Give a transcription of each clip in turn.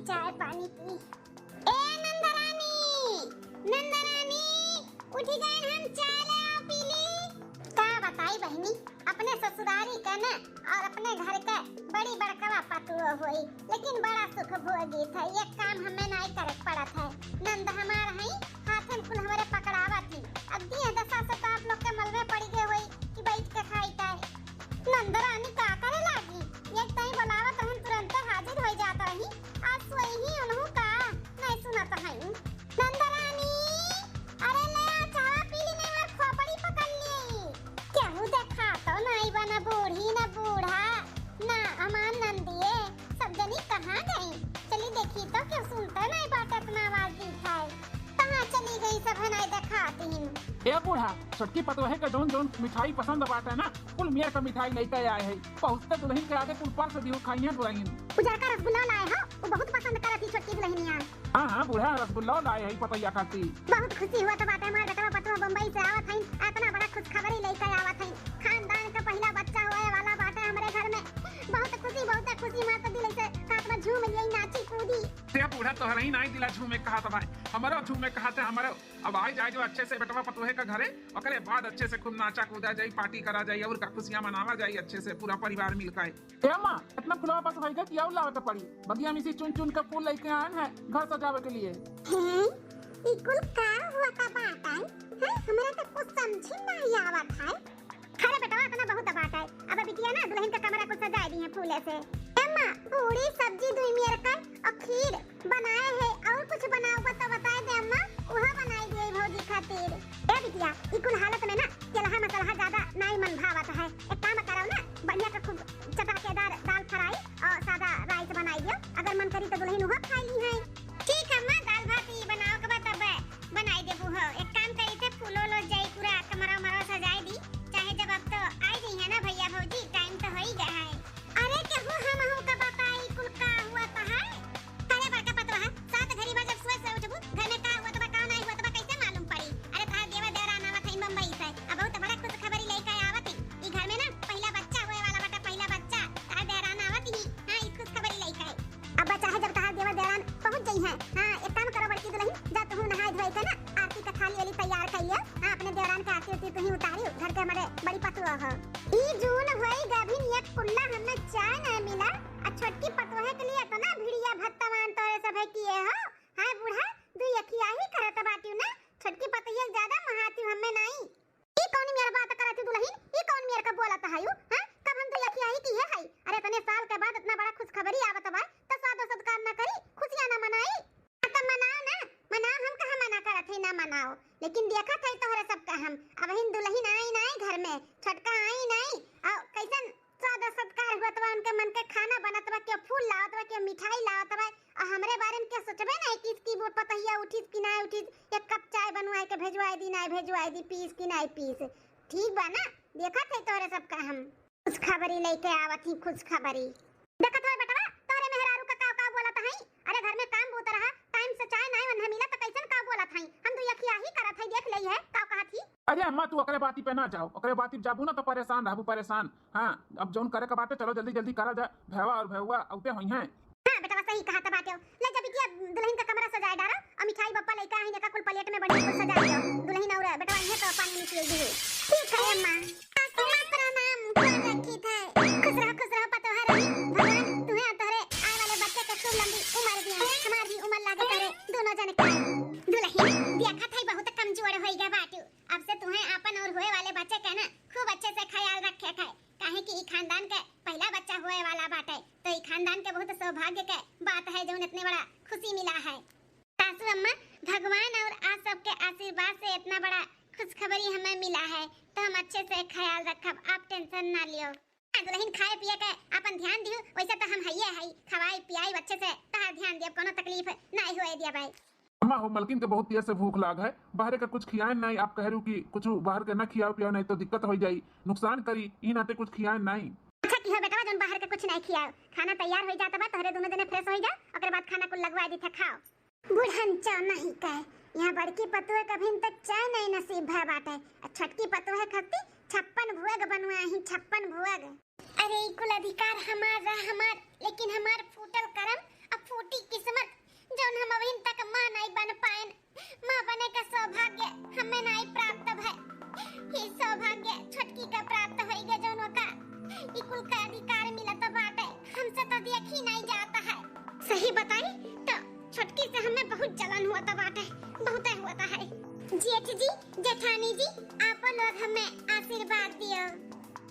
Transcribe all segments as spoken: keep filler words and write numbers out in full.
चाय पानी पी। ए नंदरानी, नंदरानी, उठी जाए, हम चाय ले आओ पी ली। का बताई बहिनी, अपने ससुरारी के न और अपने घर के बड़ी बड़कवा पतुओ होई, लेकिन बड़ा सुख भोगी थे। एक काम हमें नाई करे पड़त है। नंद हमार हई, हाथन कुल हमरे पकड़ावत ही। अब दिए दशा से तो आप लोग के मलबे पड़ी गए होई कि बैठ के खाई ताई। नंदरानी का करे लागी? एक ताई बोलावत रहन, तुरंते हाजिर होई जात रही। आज सोई ही उनहु का नहीं सुनत हई। नंदरानी, अरे ले आ, चाह पी ली, नहीं हमार खोपड़ी पकड़ ली। केहू देखा तो नहीं बना, बूढ़ी ना बूढ़ा, ना हमार नंदिए, सब जनी कहाँ गई? चली देखी तो केहू सुनते नहीं बाटे, इतना आवाज दी है। कहाँ चली गई सब है, नहीं देखाती। ए बूढ़ा, छोटकी पतोहे के जौन जौन मिठाई पसंद बाटे ना, कुल मेर का मिठाई लेके आए है। पहुँचते दुलहिन के आगे कुल परस दियो, खाइए दुलहिन। उजरका रसगुल्ला लाए हो, वो बहुत पसंद करत ही छोटकी दुलहिनिया। हाँ, हाँ, बूढ़ा रसगुल्ला लाए है पतोहिया खाती। बहुत खुशी हुआ तो बाटे, हमार बेटवा पतोह बम्बई से आवत हईन, इतना बड़ा खुशखबरी लेके आवत हईन। खानदान का पहिला बच्चा होए वाला बाटे हमरे घर में। बहुत खुशी, बहुत खुशी, हमार तो दिल ऐसे कहत बा झूम लिया, नाची कूदी। ते बूढ़ा तोहरा ही नाई दिला झूमे कहत बा, हमरो झूमे कहत है, हमरो। अब आई जाए जो अच्छे से बेटवा पतोहे का घरे, ओकरे बाद अच्छे से खूब नाचा कूदा जाई, पार्टी करा जाई और का खुशियाँ मनावा जाई अच्छे से पूरा परिवार मिलकर। ए अम्मा, इतना फुलवा बस होइगा कि और लावे के पड़ी? बगिया में से चुन चुन के फूल लेके आए हैं घर सजावे के लिए। हैं? ई कुल का हुआ का बात है? हैं? हमरा तो कुछ समझ में नहीं आवत है। अरे बेटवा, इतना बहुत बात है। अब बिटिया ना दुलहिन का कमरा कुछ सजाए दी है फूले से। अम्मा, पूरी सब्जी दुई मेर का और खीर बनाए है, और कुछ बनाओ तो बताए दे अम्मा, उहो बनाई दिए भौजी खातिर। ए बिटिया, ई कुल हालत में ना तेलहा मसलहा ज्यादा नाई मन भावत है। एक काम करो ना, बढ़िया का खूब चटाकेदार दाल फ्राई और सादा राइस बनाई दियो। अगर मन करी तो दुलहिन उहो खाई ली है। ठीक है अम्मा, दाल भात ई बनाओ के बाद तब बनाई देबू हो। एक काम करी थे, फूलो लो जाई, पूरा कमरा उमरा सजाई दी, चाहे जब अब तो आई गई है ना भैया भौजी, टाइम तो हो ही गया है। अरे केहू हमहू का बताई कुल का हुआ तो है। अरे बड़का पतोहा, सात घड़ी बा जब सोए से उठबू, घर में का हुआ तो बा, का नहीं हुआ तो बा, कैसे मालूम पड़ी? अरे तोहार देवर देवरान आवत है बम्बई से, अब बहुत बड़ा खुशखबरी लेके आवत है। ई घर में ना पहिला बच्चा होए वाला बाटे, पहिला बच्चा। तोहार देवरान आवत ही, हाँ, ई खुशखबरी लेके। अब चाहे जब तोहार देवर देवरान पहुँच जाई हैं, हाँ, एक काम करो बड़की दुलहिन, जा तुहू नहाए धोए के ना आरती का थाली वाली तैयार कर लियो, हाँ, अपने देवरान के आरती उरती तुही उतारियो, घर के हमारे बड़ी पतोह हो। ई जून होई गभिन एक कुल्ला हमें चाय नहीं मिला, आ छोटकी पतोहे के लिए इतना भिड़िया भत्तवान तोरे सभे किए हो। हाय बूढ़ा, दुई अखिया ही करत बाटियो ना, छोटकी पतोहिया ज्यादा महातियो हमें नाई। ई कौन मेर बात करत ही दुलहिन? ई कौन मेर का बोलत है यू? हैं? कब हम दुई अखिया ही किहे हई? अरे इतने साल के बाद इतना बड़ा खुशखबरी आवत बा, त स्वाद सत्कार ना करी, खुशियाँ ना मनाई? आ त मनाओ ना, मनाओ, हम कहाँ मना करत हई ना मनाओ, लेकिन देखत हई तोहरे सबका हम, अबहिन दुलहिन आई नाई घर में, छोटका आई नाई, और कैसन स्वाद सत्कार होत बा, उनके मन के खाना बनत बा, केहू फूल लावत बा, केहू मिठाई लावत बा, आ हमरे बारे में केहू सोचबे नाई किस कि वो पतोहिया उठिस कि नाई उठिस, एक कप चाय बनवाए के भेजवाए दी, नाई भेजवाए दी, पीस कि नाई पीस। ठीक बा ना, देखत हई तोहरे सबका हम। खुशखबरी लेके आवत ही, खुशखबरी। देखत हवे बेटवा, तोहरे मेहरारू का काव काव बोलत हई। अरे घर में काम बहुत रहा, टाइम से चाय नाई वन्हा मिला त कैसन काव बोलत हई? हम दुई अखिया ही करत हई, देख लेई है काव कहत ही। अरे अम्मा, तू ओकरे बाती पे ना जाओ, ओकरे बाती पे जाबू ना तो परेशान रहबू, परेशान। हाँ, अब जौन करे के बाटे, चलो जल्दी जल्दी करा जाए, भैया और भैया औते होई हैं। हाँ बेटवा, सही कहत बाटे। ले जा बिटिया, दुलहिन का कमरा सजाए डारा, और मिठाई बप्पा लइका आहिन, एका कुल प्लेट में बढ़िया कुल सजाए दियो। दुलहिन और बेटवा इहे तो पानी में पिए दी। ठीक है अम्मा। सासू माँ प्रणाम, गोड़ रखी थे। खुश रहो, खुश रहो पतोहर। भगवान तुम्हें और तोहरे आए वाले बच्चे के खूब लंबी उम्र दिए। हमार भी उम्र लागे करे दोनों जन के। दुलहिन, देखा थे बहुत कमजोर होई गए बाटू। अब से तुम्हें आपन और होए वाले बच्चे के ना खूब अच्छे से ख्याल रखे थे, काहे कि ई खानदान के पहला बच्चा होए वाला बाटे, तो ई खानदान के बहुत सौभाग्य के बात है जौन इतने बड़ा खुशी मिला है। सासू अम्मा, भगवान और आप सबके आशीर्वाद से इतना बड़ा खुशखबरी हमें मिला है, तो हम अच्छे से ख्याल रखब, आप टेंशन ना लियो। हाँ, दुलहिन खाए पिए के अपन ध्यान दियो, वैसे तो हम हइये हई, खवाई पियाई अच्छे से, तहार ध्यान दियो, कोनो तकलीफ ना होए दिया भाई। अम्मा हो, मलकिन के बहुत तेज से भूख लाग है, बाहरे का कुछ खियाए नाई, आप कह रहे हो कि कुछ बाहर के ना खियाओ पियाओ, नहीं तो दिक्कत हो जाई, नुकसान करी, ई नाते कुछ खियाए नाई। अच्छा की हो बेटवा, जौन बाहर के कुछ नहीं खियाओ, खाना तैयार हो जाता बा, तोहरे दोनों जने फ्रेश हो जा, ओकरे बाद खाना कुल लगवा दी थे, खाओ। बुढ़न चौ नहीं कहे, यहाँ बड़की पतुआ कभी तक चाय नहीं नसीब भय बाटे, आ छोटकी पतुआ खत्ती छप्पन भुअग बनवाही, छप्पन भुअग। अरे ई कुल अधिकार हमार रह हमार, लेकिन हमार फूटल करम अब फूटी किस्मत। तो छोटकी से हमें बहुत जलन हुआ था बाटे, बहुत हुआ था है। जेठ जी, जेठानी जी, आप लोग हमें आशीर्वाद दियो।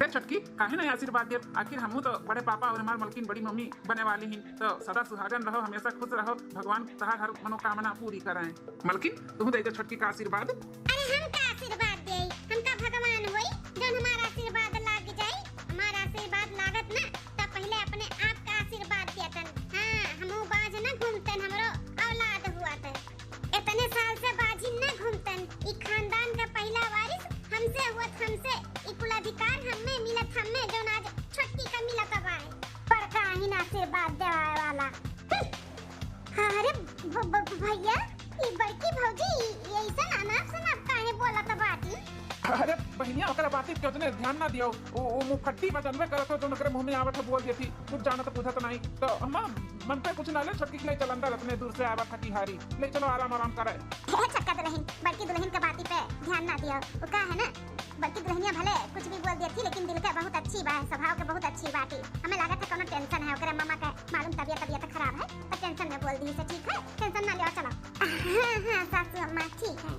ए छोटकी, काहे नहीं आशीर्वाद देब? आखिर हमहू तो बड़े पापा और हमार मलकिन बड़ी मम्मी बने वाली ही। तो सदा सुहागन रहो, हमेशा खुश रहो, भगवान तहार हर मनोकामना पूरी करें। मलकिन, तुहू दे दे छोटकी का आशीर्वाद। अरे हम का आशीर्वाद देई? हम का भगवान होई जौन हमार आशीर्वाद लाग जाई? हमार आशीर्वाद लागत ना, त पहिले अपने आप का आशीर्वाद देतन। हाँ, हमहू बाँझ न घूमतन, हमरो औलाद हुअत। इतने साल से बाँझिन न घूमतन। ई खानदान का पहिला वारिस हमसे हुअत, हमसे। ई कुल अधिकार हमें मिलत, हमें जौन आज छोटकी का मिलत बा। बड़का आहिन आशीर्वाद देवाए वाला। हम्म। हाँ, अरे भ-, भ-, भैया, ई बड़की भौजी, ई, ई ऐसन अनाप शनाप काहे बोलत बाटी? अरे बहिनिया, ओकरा बाती के उतने ध्यान ना दियो। वो, वो मुफट्टी बा, जनबे करत हो, जौन ओकरे मुँह में आवत है, बोल देती। कुछ जानत बुझत नहीं। तो अम्मा, मन पे कुछ ना ले, छोटकी के ले चल अंदर, इतने दूर से आवत है कि हारी। ले चलो, आराम आराम करे। हे छोटका दुलहिन, बड़की दुलहिन के बाती पे ध्यान ना दियो। वो का है ना, बड़की दुलहिनिया भले कुछ भी बोल देती, लेकिन दिल के बहुत अच्छी बा, स्वभाव के बहुत अच्छी बाटी। हमें लागत है कोनो tension है, ओकरे मामा के मालूम तबियत, तबियत खराब है, तो tension में बोल दी से, ठीक है? Tension ना लियो, चलो। हाँ, हाँ, सासू अम्मा, ठीक है।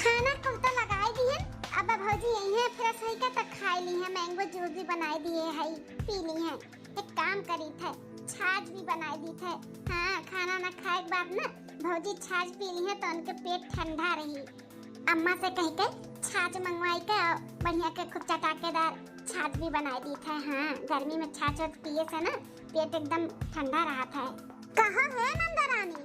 खाना कुल तो लगाई दिहन, अब भौजी यही है, fresh होई के तो खाई ली है, mango juice भी बनाई दिए है, पी ली है। एक काम करी थे, छाछ भी बनाई दी थे। हाँ, खाना ना खाए के बाद ना भौजी छाछ पी ली है, तो उनके पेट ठंडा रही। अम्मा से कह के छाछ मंगवाई के और बढ़िया के खूब चटाकेदार छाछ भी बनाई दी थे। हाँ, गर्मी में छाछ वाछ पिए से ना पेट एकदम ठंडा रहत है। कहो हे नंदरानी,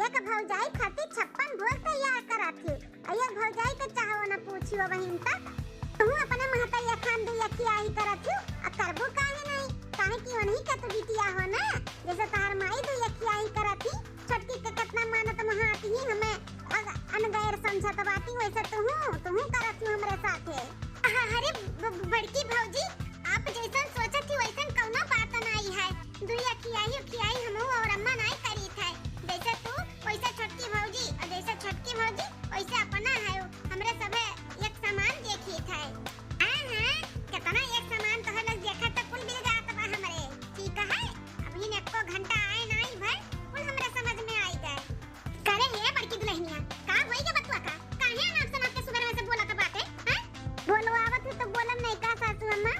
एक भौजाई खातिर छप्पन भोग तैयार करत ही, और एक भौजाई के चाहो न पूछियो बहिन तक। तू अपने महतैया खान दुई अखियाही करत ही, आ करबो काहे नहीं? काहे कि उन्हीं का तो बिटिया हो ना, जैसे तहार माई दुई अखियाही करत ही, छोटकी के कितना मानत महात ही, हमें अग-, अनगैर समझत बाटी, वैसे तुहू, तुहू करत हूँ हमरे साथे। अरे ब-, ब-, बड़की भौजी, आप जैसन सोचत ही वैसन कौनो बात नाई है। दुई अखियाई उखियाई हमहू और अम्मा नाई करीत है। जैसे तू वैसे छोटकी भौजी और जैसे छोटकी भौजी वैसे अपना है, हमरे सभे एक समान देखीत है। हाँ, हाँ, कितना एक समान तोहर लोग देखत तो कुल मिल जात बा हमरे। ठीक है, अबहिन एको घंटा आए नाई भर, कुल हमरे समझ में आई गए। करे हे बड़की दुलहिनिया, का होई गे बतुआ का? काहे अनाप शनाप के सुबह से बोलत बाटे, हैं? बोलवावत हूँ तो बोलन नहीं का सासू अम्मा?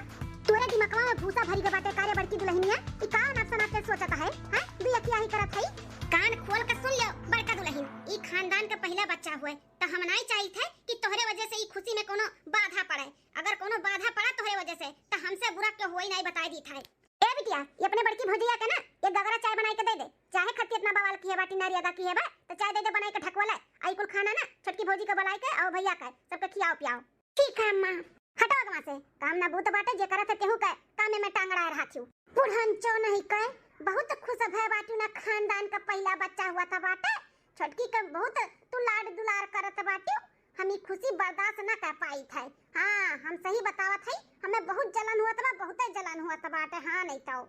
तोरे दिमकवा में भूसा भरी के बाटे का रे बड़की दुलहिनिया? ई का अनाप शनाप के सोचत है, हैं? दुई अखियाही करत है। कान खोल के सुन लो बड़का दुलहिन, ई खानदान के पहिला बच्चा हुए, त हम नाई चाहित है कि तोहरे वजह से ई खुशी में कोनो बाधा पड़े। अगर कोनो बाधा पड़ा तोहरे वजह से, त हमसे बुरा केहू होई नाई बताई दीत है। ए बिटिया, ये अपने बड़की भौजिया के ना एक गगरा चाय बनाई के दे दे, चाहे खत्ती इतना बवाल किहे बाटी, नारी अदा किहे बा, तो चाय दे दे बनाई के ढकवले। आई कुल खाना ना छोटकी भौजी के बुलाई के और भैया के सबके खियाओ पियाओ। ठीक है अम्मा। हटो अगवा से, काम ना बूत बाटे जे करत है केहू के, कामे में टांगड़ा रहा थी। बुढ़न चो नहीं कहे, बहुत खुश भय बाटी ना, खानदान का पहला बच्चा हुआ था बाटे, छोटकी के बहुत तू लाड दुलार करत बाटी। हम ई खुशी बर्दाश्त ना कर पाइत है। हाँ, हम सही बतावत है, हमें बहुत जलन हुआ था, बहुते जलन हुआ था बाटे। हाँ, नहीं तो।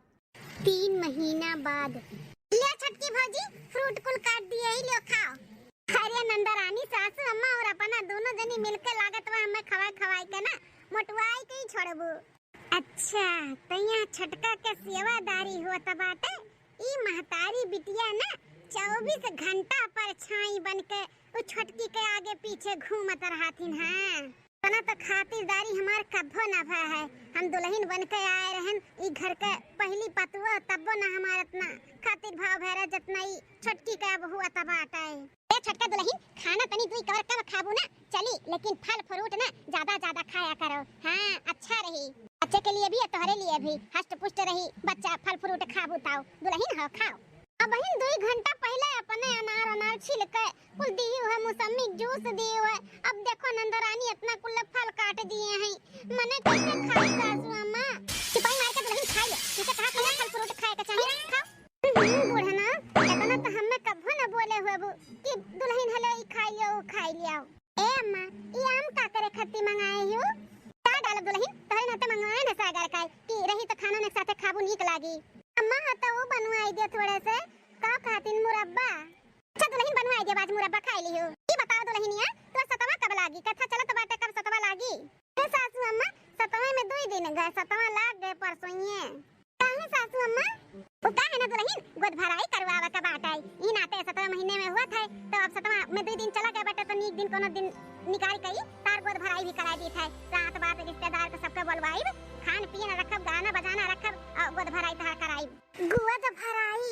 तीन महीना बाद। ले छोटकी भौजी, fruit कुल काट दिए ही, लियो खाओ। अरे नंदरानी सासू अम्मा और अपना दोनों जनी मिलके लागत बा हमें खवाई खवाई के ना मोटवाई के ही छोड़बू। अच्छा, तो यहाँ छोटका के सेवादारी होत बाटे। ई महतारी बिटिया ना चउबीस घंटा परछाई बन के उ छोटकी के आगे पीछे घूमत रहथिन। हाँ, इतना तो खातिरदारी हमार कब्बो ना भा है। हम दुलहिन बन के आए रहन ई घर के पहली पतुआ, तब्बो ना हमार इतना खातिर भाव भैरा जितना ई छोटकी के अब हुआ तब बाटे। ए छोटका दुलहिन, खाना तनी दुई कवर कम खाबू ना चली, लेकिन फल fruit ना ज्यादा ज्यादा खाया करो। हाँ, अच्छा रही, बच्चे के लिए भी और तोहरे लिए भी हष्ट पुष्ट रही बच्चा। फल fruit खाबू ताऊ दुलहिन हो खाओ। अबहिन दुई घंटा पहले अपने अनार अनार छील के कुल दियू है, मौसमी juice दियू है। अब देखो नंदरानी इतना कुल फल काट दिए हैं, मने कैसे खाई सासू अम्मा? सिपाही मार के दुलहिन खाई ले, इनसे कहा कि फल fruit खाए के चाहिए, खाओ। हम्म, बूढ़ना, इतना तो हमें कभो न बोले हुए बू कि दुलहिन हलो ई खाई लियो, ऊ खाई लियो। ए अम्मा, ई आम का करे खत्ती मंगाए हो? का डालब दुलहिन, तोहरे नाते मंगवाए न सागर का कि रही तो खाना ने साथे खाबू नीक लागी। अम्मा, हाँ तो वो बनवाई दे थोड़े से, का खातिन मुरब्बा? अच्छा दुलहिन, बनवाई दे, आज मुरब्बा खाई लियो। ई बताओ दुलहिनिया, तोर सतवा कब लागी? कथा चलत बाटे कब सतवा लागी? ए सासू अम्मा, सतवा में दुई दिन गए, सतवा लाग गए परसोइये। काहे सासू अम्मा? वो का है ना दुलहिन, गोद भराई करवावे के बाटे। ई नाते सतवाँ महीने में हुआ था, तो अब सतवाँ में दुइ दिन चला गया बाटे, तो नीक दिन कोनो दिन निकाल के ई तार गोद भराई भी कराई दी था। साथ बात रिश्तेदार के सबके बोलवाइब, खान पीन रखब, गाना बजाना रखब, और गोद भराई तहार कराइब। गोद भराई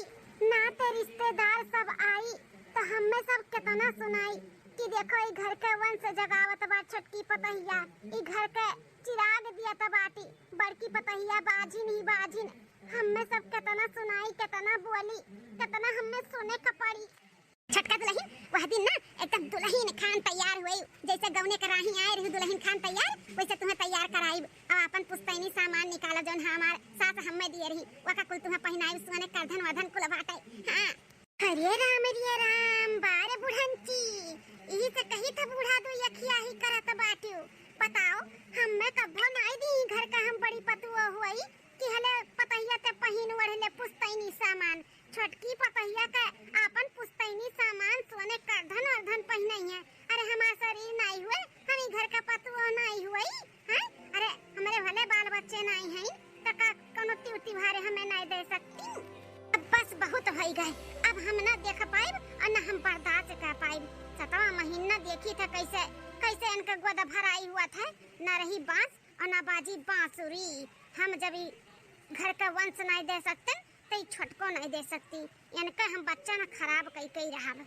नाते रिश्तेदार सब आई, तो हम्मे सब केतना सुनाई कि देखो ई घर के वंश जगावत बा छोटकी पतहिया, ई घर के चिराग दियत बाटी बड़की पतहिया, बाझिन ही बाझिन। हम्मे सब केतना सुनाई, केतना बोली, केतना हम्मे सुने के पड़ी। छोटका दुलहिन, वह दिन ना एकदम दुलहिन खान तैयार हुई, जैसे गौने के राही आए रही दुलहिन खान तैयार, वैसे तुम्हें तैयार कराइब। अब अपन पुस्तैनी सामान निकाला, जौन हमार सास हम्मे दिए रही, वका कुल तुम्हें पहिनाइब, सोने करधन वरधन कुल बाटे। हाँ। अरे राम रे राम, बारे बुढ़ंची, इही से कही था बूढ़ा दू यखिया ही करत बाटियो। बताओ, हम्मे कब्बो नाई दी घर का हम बड़ी पतुआ हुई कि हले पतहिया ते पहिन ओढ़ ले पुस्तैनी सामान। छोटकी पतहिया के आपन पुस्तैनी सामान सोने करधन अरधन पहिनई है। अरे हमार शरीर नाई हुए, हम ई घर का पतुआ नाई हुई, हैं? अरे हमरे भले बाल बच्चे नाई हैं, त का कोनो तिउती भारे हमें नाई दे सकती? अब बस बहुत होई गए, अब हम ना देख पाइब और ना हम बर्दाश्त कर पाइब। सतवाँ महीना देखी था कैसे, कैसे इनका गोद भराई हुआ था, ना रही बांस और ना बाजी बांसुरी। हम जब ई घर का वंश नाई दे सकते, तो ई छोटको नाई दे सकती। इनका हम बच्चा ना खराब कई कई रहब।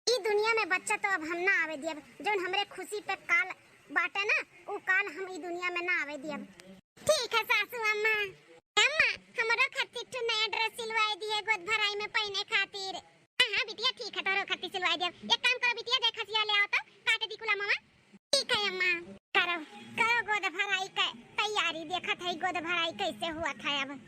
ई दुनिया में बच्चा तो अब हम ना आवे दियब, जौन हमरे खुशी पे काल बाटे ना, ऊ काल हम ई दुनिया में ना आवे दियब। ठीक है सासू अम्मा। अम्मा, हमरो खातिर ठो नया ड्रेस सिलवाए दिए गोद भराई में पहने खातिर। हाँ, हाँ बिटिया, ठीक है, तोरो खातिर सिलवाए दियब। एक काम करो बिटिया, जाए खसिया ले आओ तो, काट दी कुला मामा। ठीक है अम्मा। करो, करो गोद भराई के तैयारी, देखत है गोद भराई कैसे हुआ था अब।